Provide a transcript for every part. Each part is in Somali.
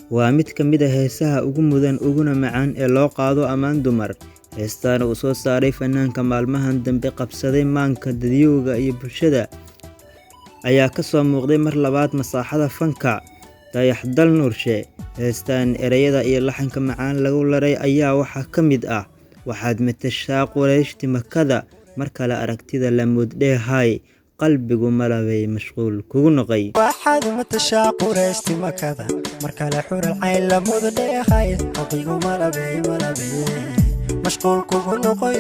Waa mid ka mid ah heesaha ugu mudan uguna macaan ee loo qaado ammaan dumar. Heestan uu soo saaray fanaanka maalmahan dambe qabsaday maanka dadyowga iyo bulshada, ayaa ka soo muuqday mar labaad masaaxada fanka, Dayax Dalnuurshe. Heestan ereyada iyo laxanka macaan lagu laray ayaa waxaa ka mid ah: Waxaad matashaa Qurayshti Makada, mar kale aragtida la muddheehay, qalbigu malabay mashquul kugu noqay. Waxaad matashaa Qurayshti Makada, mar kale xural cayn la muddheehay, qalbigu malabay malabay mashquul kugu noqoy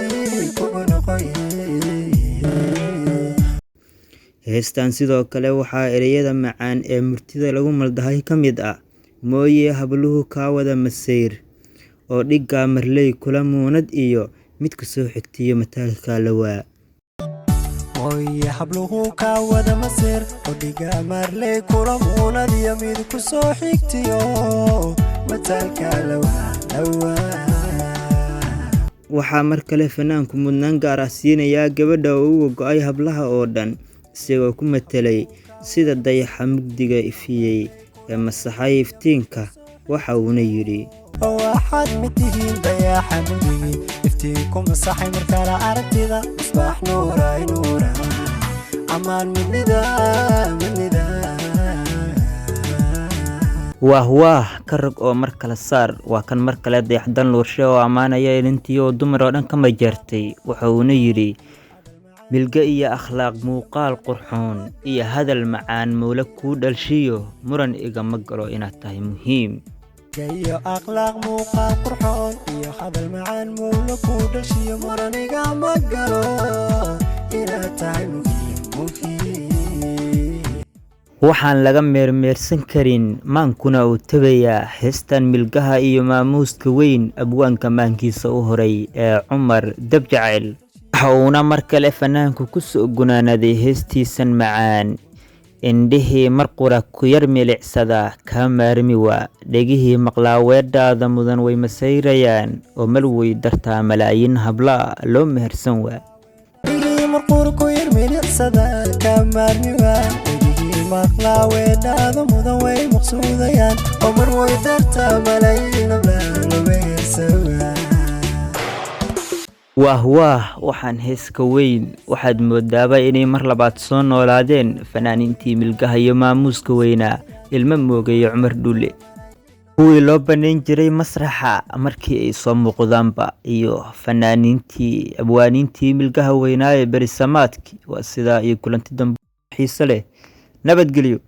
kugu noqoy. Heestan sidoo kale waxaa ereyada macaan ee murtida lagu maldahay ka mid ah: Mooye habluhu kaa wada masayr, oo dhiggaa marley kula muunad iyo, mid ku soo xigtiyo mataalkaa la waa. Mooye habluhu kaa wada masayr, oo dhiggaa marley kula muunad iyo, mid ku soo xigtiyo mataalkaa la waa la waa. Waxaa mar kale fanaanku mudnaan gaar ah siinayaa gabadha uu uga go'ay hablaha oo dhan, isagoo ku metelay sida dayaxa mugdiga ifiyay ee masaxay iftiinka, waxa uuna yidhi: Waxaad mid tihiin dayaxa mugdigii iftiinku masaxay, markale aragtida misbaax nuuray nuura ammaan midnida midnida. Waah waah, ka rog oo mar kale saar. Waa kan mar kale Dayax Dalnuurshe oo ammaanaya inantii oo dumar oo dhan ka majeertay, waxa uuna yidhi: Milge iyo akhlaaq muuqaal qurxoon iyo hadal macaan mawle kuu dhalshiyo, muran igama galo inaad tahay muhiim. Iyo akhlaaq muuqaal qurxoon iyo hadal macaan mawla kuu dhashiyo, muran igama galo inaad tahay muhiim muhiim. Waxaan laga meermeersan karin, maankuna uu tabayaa heestan milgaha iyo maamuuska weyn abwaanka maankiisa u horay ee Cumar Dabjacel. Waxa uuna mar kale fanaanku ku soo gunaanaday heestiisan macaan: Indhihii mar qura ku yar milicsada kaa maarmi waa, dhegihii maqlaa weedhaada mudan way masayrayaan, oo malwey dartaa malaayiin habla loo mehersan waa. Dhegihii mar qura ku yar milicsada kaa maarmi waa, dhegihii maqlaa weedhaada mudan way maqsuudayaan, oo marwey dartaa malaayiin habla loo mehersan waa. Waah waah, waxaan heeska weyn, waxaad moodaaba inay mar labaad soo noolaadeen fanaaniintii milgaha iyo maamuuska weynaa, Ilmo Mooge iyo Cumar Dhuule, kuwii loo bannayn jiray masraxa markii ay soo muuqdaanba, iyo fanaaniintii abwaaniintii milgaha weynaa ee berisamaadkii. Waa sidaa iyo kulanti dambe xiise leh, nabadgelyo.